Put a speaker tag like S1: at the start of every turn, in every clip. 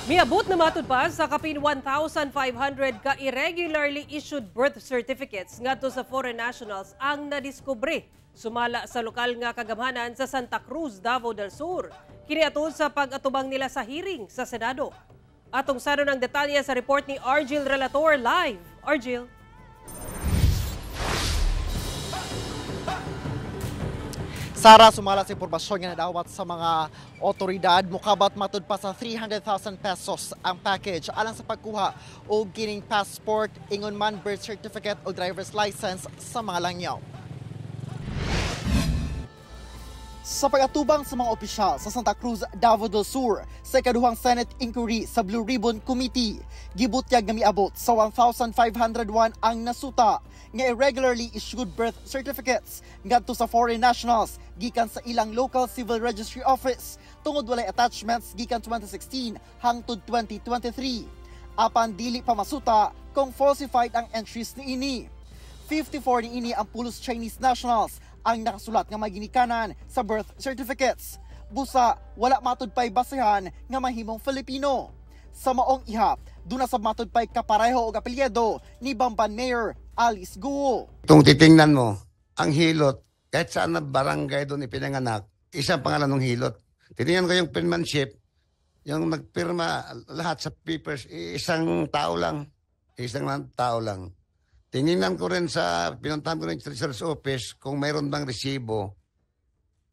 S1: Miabot na matud pa sa kapin 1,500 ka irregularly issued birth certificates ngadto sa foreign nationals ang nadiskubre sumala sa lokal nga kagamhanan sa Santa Cruz, Davao del Sur. Kini atol sa pag-atubang nila sa hearing sa Senado. Atong saron ang detalye sa report ni Argil Relator live. Argil.
S2: Sara, sumala sa impormasyon nga nadawat sa mga otoridad, mukabat matud pa sa 300,000 pesos ang package alang sa pagkuha og kining passport, ingon man birth certificate o driver's license sa mga langyaw. Sa pag-atubang sa mga opisyal sa Santa Cruz, Davao del Sur sa ikaduhang Senate inquiry sa Blue Ribbon Committee, gibutyag nga miabot sa 1,501 ang nasuta nga irregularly issued birth certificates ngadto sa foreign nationals gikan sa ilang local civil registry office tungod walay attachments gikan 2016 hangtod 2023. Apan dili pa masuta kung falsified ang entries niini. 54 niini ang pulos Chinese nationals ang nakasulat nga maginikanan sa birth certificates. Busa, wala matud pa'y basehan nga mahimong Filipino. Sa maong ihap, duna sa matud pa'y kapareho og apelyido ni Bamban Mayor Alice Guo.
S3: Kung titingnan mo, ang hilot, kahit saan na barangay doon ipinanganak, isang pangalan ng hilot. Titingnan ko yung penmanship, yung nagpirma lahat sa papers, isang tao lang. Isang tao lang. Tiningnan ko rin sa, pinuntahan ko rin sa Treasurer's Office kung mayroon bang resibo.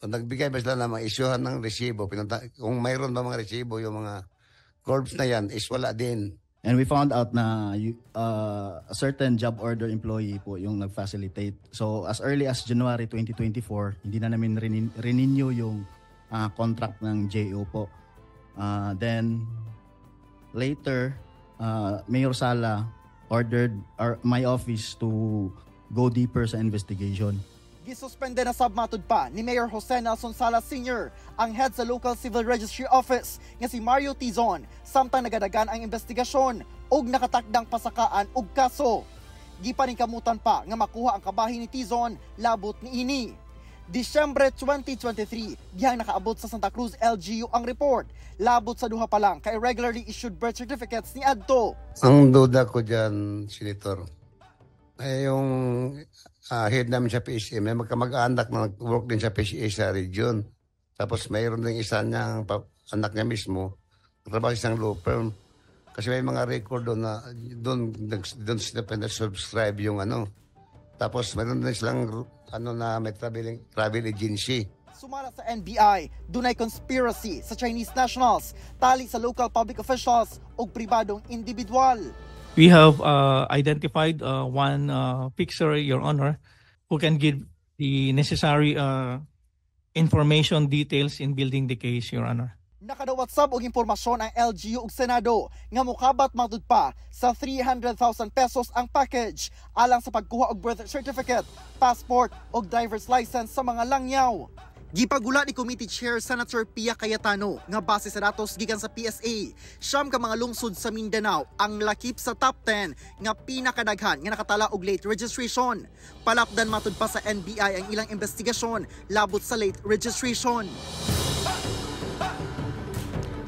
S3: O nagbigay ba sila ng mga isyuhan ng resibo. Pinunta, kung mayroon ba mga resibo, yung mga corps na yan, is wala din.
S4: And we found out na a certain job order employee po yung nag-facilitate. So as early as January 2024, hindi na namin renew yung contract ng JO po. Then later, Mayor Sala ordered my office to go deeper sa investigation.
S2: Gisuspende na sab matud pa ni Mayor Jose Nelson Sala Sr. ang head sa local civil registry office nga si Mario Tizon samtang nagadagan ang investigasyon ug nakatakdang pasakaan og kaso. Gipaningkamutan pa nga makuha ang kabahin ni Tizon labot niini. Disyembre 2023, dihang nakaabot sa Santa Cruz LGU ang report labot sa duha pa lang ka irregularly issued birth certificates ni adto.
S3: Ang duda ko dyan, Senator, ay yung head namin sa PSA, may magkamag-anak na nag-work din sa PSA sa region. Tapos mayroon din isa niyang anak niya mismo, trabaho sa isang law firm. Kasi may mga record doon na doon, doon sila subscribe yung ano. Tapos mayroon din silang ano na may travel agency.
S2: Sumala sa NBI, dunay conspiracy sa Chinese nationals, tali sa local public officials ug pribadong individual.
S5: We have identified one fixer, Your Honor, who can give the necessary information details in building the case, Your Honor.
S2: Nakadawat sab og impormasyon ang LGU ug Senado nga mokabat matud pa sa 300,000 pesos ang package alang sa pagkuha og birth certificate, passport ug driver's license sa mga langyaw. Gipagula ni Committee Chair Senator Pia Cayetano nga base sa datos gikan sa PSA, 9 ka mga lungsod sa Mindanao ang lakip sa top 10 nga pinakadaghan nga nakatala og late registration. Palapdan matud pa sa NBI ang ilang investigasyon labot sa late registration.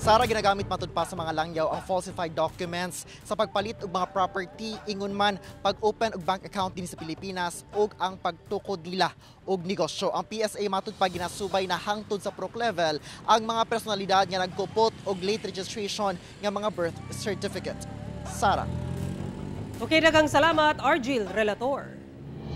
S2: Sara, ginagamit matud pa sa mga langyaw ang falsified documents sa pagpalit og mga property, ingon man pag-open og bank account din sa Pilipinas ug ang pagtukod nila og negosyo. Ang PSA matud pa ginasubay na hangtod sa PROC level ang mga personalidad nga nagkupot og late registration nga mga birth certificate. Sara.
S1: Okay, daghang salamat, Argil Relator.